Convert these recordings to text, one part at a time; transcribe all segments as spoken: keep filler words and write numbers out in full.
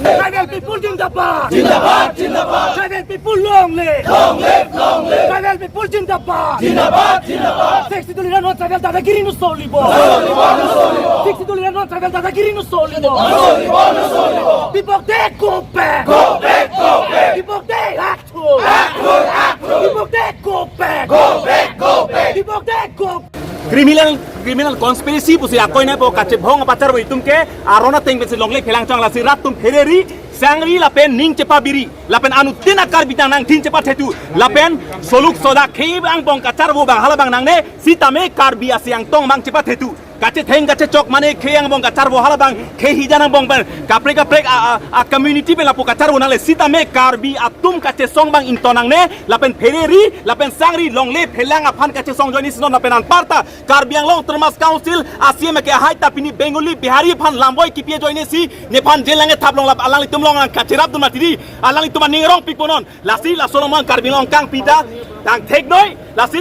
Tribal people zindabad! Zindabad, zindabad! Tribal people long live! Long live, long live! Tribal people zindabad! Zindabad, zindabad! Sixth Schedule area non-tribal dadagiri nusolibo! Nusolibo, nusolibo! Sixth Schedule area non-tribal dadagiri nusolibo! Nusolibo, nusolibo! Dipok Dey go back! Go back, go back! Dipok Dey act through! Act through, act through! Dipok Dey go back! Go back, go back! Dipok Dey go Criminal, criminal conspiracy pusi akoinai po kachebhong apacharvo itum ke, aron ateng pensi longle phelang chang, lasi rat atum phereri, sangri lapen ning chepabiri, lapen anuttin a-Karbi tang nangthin chepathetu, lapen soluk soda khei angbong kacharvo abang halabang nangne, sitame Karbi asi angtong abang chepathetu. Kachetheng kachechok mane khei angbong kacharvo halabang, khei hijan angbong pen, kaprek kaprek a, a, a-community pen lapu kacharvo nangle, sitame Karbi atum kachesong abang ington nangne, lapen phereri, lapen sangri longle phelang aphan kachesong ajoine si non lapen anparta Karbi Anglong Autonomous Council a-C E M akehai ta pini Bengali Bihari aphan lamboi kipi ajoine si nephan jail nangkethap long lap alanglitum along nangkacherapdun mati di, alanglitum aning rongpikpo non. Lasi laso along Karbi Anglong kangpi ta tang theknoi, lasi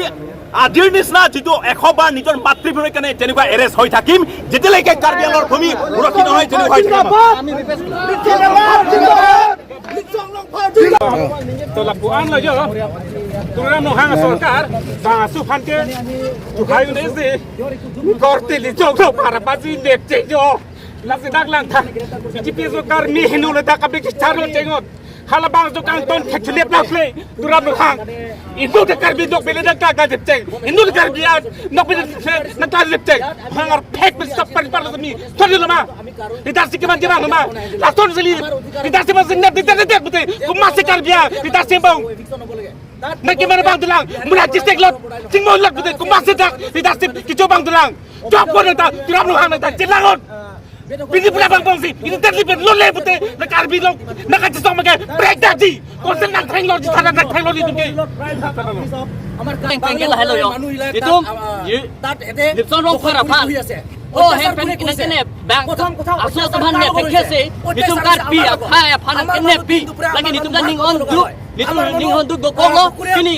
আজিৰ নিচিনা যিটো এশ বাৰ নিজৰ মাতৃভূমিৰ কাৰণে যেনেকুৱা এৰেষ্ট হৈ থাকিম, যেতিয়ালৈকে কাৰ্বি আংলঙৰ ভূমি সুৰক্ষিত নহয়, তেনেকুৱা হৈ থাকিম। To lapu-an lo jo. Tuliram Ronghang sorkar, bang asu aphan ke tuhai un-e si, korte li jok lo para baji lepche jo. Lasi dak langtha. B J P sorkar mi hinu le dak abik charo chengot. Halabang jok angton thekchilep lakle. Tuliram Ronghang. Inut ke Karbi nok bele dak ka jepcheng. Inut ke Karbi an nok bele dak ka jepcheng. Hangar phek bele sab pari par lo mi. Thodi lo ma. Leadership keman keman ma. Lason seli. Leadership man sing nep leader leader pute. Komatsi Karbi a. Leadership bang. Nang keman bang dolang. Mula chistek lot. Sing mo lot pute. Komatsi dak. Leadership kecho bang dolang. Jok ko nang ta. Tuliram Ronghang nang ta. Chelang on. Pini pura bang bangsi. Ini terlibat lo le pute. Nang Karbi Anglong. Nang kachesong make. Break dak di. Konsen nang threng lo di. Thana nang threng lo di tum ke. Teng teng ke lahai lo jo. Itum. Ye. Nipson Rongphar aphan. O, hem pen kene kene bang. Aso teman ne pekhe se, nitum Karbi akhai aphan kene pi. Lake nitum ta ning honduk, nitum ning honduk dokok lo, pini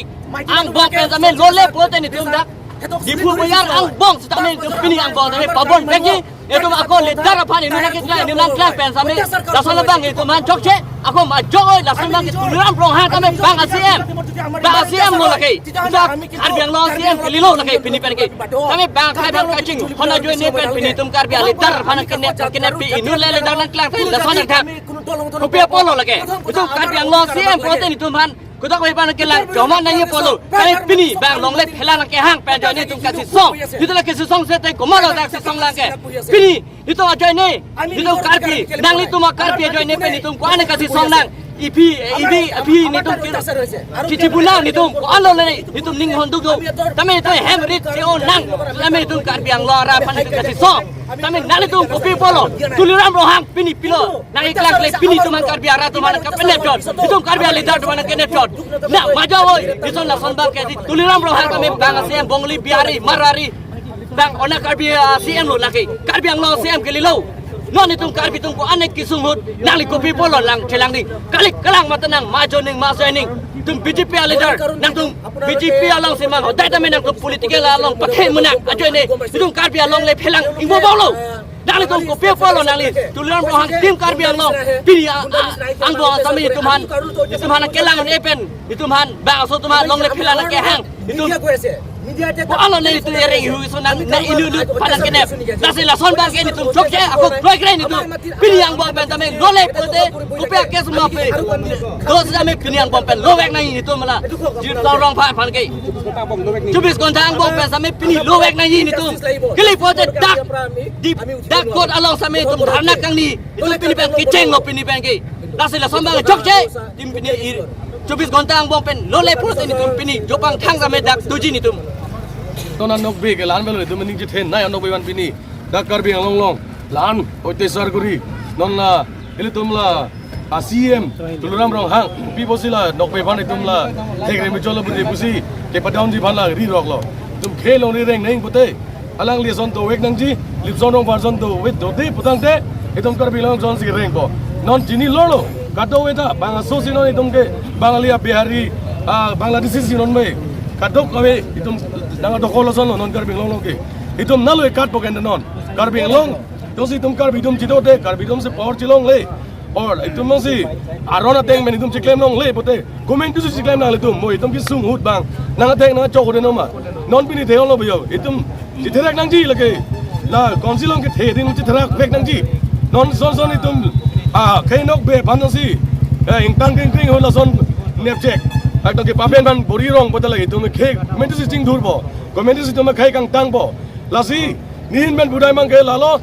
angbong pen tame lole pulote nitum dak. Diphu Boyar angbong sitame nitum pini angbong tame pabon bagi. Itum ako leader aphan inut nangkeklang, inut nangklang pen tame. Lason abang itum aphan chokche. Ako majok oi, lason abang ke Tuliram Ronghang tame bang a-C E M. Bang a-C E M lo lake. Dak Karbi Anglong a-C E M kali lo lake pini pen ke. Tame bang akhai bang kaching. Hona ajoine pen pini itum Karbi a-leader aphan kene kene pi inut le leader nangklang tame lason nangthang. Kopi apotlo lake. Itum Karbi Anglong a-C E M pulote nitum aphan. Kudak oi aphan kelang. Joman nangji apotlo. Tame pini bang longle phelang kehang pen ajoine itum kachesong. Itum la kachesong sete komatlo dak chesong lang ke. Pini itum ajoine, itum Karbi, nanglitum a-Karbi ajoine pen itum ko-an kachesong nang. Iphi, iphi, iphi nitum ki-, kichibu nang nitum ko-an lo le, itum ning honduk do. Tame itum hem rit che-o nang. Tame itum Karbi Anglong arat aphan itum kachesong. Tame nanglitum kopi apotlo. Tuliram Ronghang pini pilo. Nangkeklang kle pini itum aphan Karbi arat atum aphan kapenep chot. Itum Karbi a-leader atum aphan kapenep chot. Na, majok oi. Itum lason abang ke di Tuliram Ronghang tame bang a-C E M Bengali Bihari Marwari. Bang ona Karbi a-C E M lo lake. Karbi Anglong a-C E M kali lo. Non itum Karbi atum ko-an kesung ahut nangli kopi apotlo lang chelang di. Kali kalang mata nang majo ning majo ning. Itum B J P a-leader nangtum B J P along semang. Hodai tame nangtum political along pathe menak ajoine. Itum Karbi along le phelang ingbo baulo. Nanglitum kopi apotlo nangli. Tuliram Ronghang team Karbi Anglong. Pini a, a, angbong tame itum aphan. Itum aphan kelang un-e pen. Itum aphan bang aso atum aphan longle phelang kehang. Itum. Ko-an lo ne itum ereng ihu isu nang ne inut inut aphan kenep. Lasi lason abang ke nitum chokche ako kroi kroi nitum. Pini angbong pen tame lole pulote kopi akesung ma pe. Dos tame pini angbong pen lovek nangji nitum la. Jirtong Rongphar aphan ke. Chobis ghonta angbong pen tame pini lovek nangji nitum. Kali pulote dak di dak court along tame itum dharna kangni. Itum pini pen kecheng lo pini pen ke. Lasi lason abang chokche. Tim pini ir. Chobis ghonta angbong pen lole pulote nitum pini jopang thang tame dak doji nitum. Ton anokbe ke la-an avelo itum ningje thenei anokbe van pini. Dak Karbi Anglong along la-an oitesar guri. Non la ilitum la A C M Tuliram Ronghang, pi pusi la nokbe aphan itum la thekre mejolo pusi, kepadownji aphan la rirok lo. Itum khei along rireng nang pute, alangli ason dovek nangji, Lipson Rongphar ason dovek dode putangte, itum Karbi Anglong ason si rengpo. Non chini lolo, kadokave ta, bang aso si non itum ke, Bangali a Bihari, ah, Bangladeshi si non me, kadokave, itum nang dokol ason lo non Karbi Anglong ke. Itum nalo ekat poken non, Karbi Anglong, jongsi itum Karbi atum chidode, Karbi atum si power chelongle. Or itum jongsi aron ateng pen itum chiklem longle pute, komantu si chiklem nanglitum, mo itum kesung ahut bang nang athek nang chok hode noma. Non pini thek-ong lo bayo, itum chitherek nangji lake. La council along kethe ding chitherek vek nangji. Non son son itum, ah, khei nokbe aphan si, eh, ingtang kring kring ahut lason nepchek. Ak to ke papen aphan bor-i rong pute lake itum khei komantu si chingthurpo. Komantu si itum khei kangtangpo. Lasi, nehin pen budai mang ke lalo,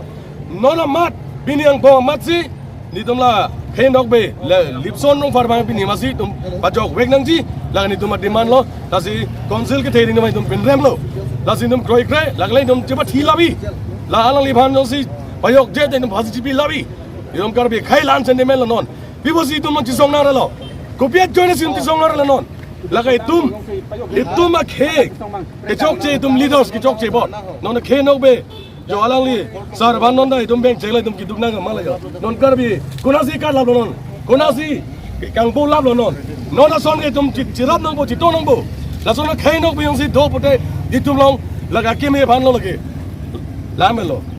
non amat, pini angbong amat si, netum la khei nokbe, le Lipson Rongphar abang pini masi itum pajok vek nangji, la netum a demand lo, lasi council kethe ding netum pinrem lo, lasi netum kroikre, la netum chepathi labi, la alangliphan jongsi pajokje te netum phasi chipi labi, itum Karbi khei la-an sentiment lo non, pi pusi itum non chisong nang ra lo, kopi ajoine si itum chisong nang ra lo non, lake itum, itum akhei, kechokche itum leaders kechokche apot, non khei nokbe, jo alangli, sar aphan non ta itum bengchek la itum keduk nang ma la jo. Non Karbi, konasi kalap lo non. Konasi, kangpo lap lo non. Non ason ke itum chi-, chirap nangpo, chito nangpo. Lason khei nokbe jongsi do pute, itum along, lake akeme aphan lo lake. Lam lo.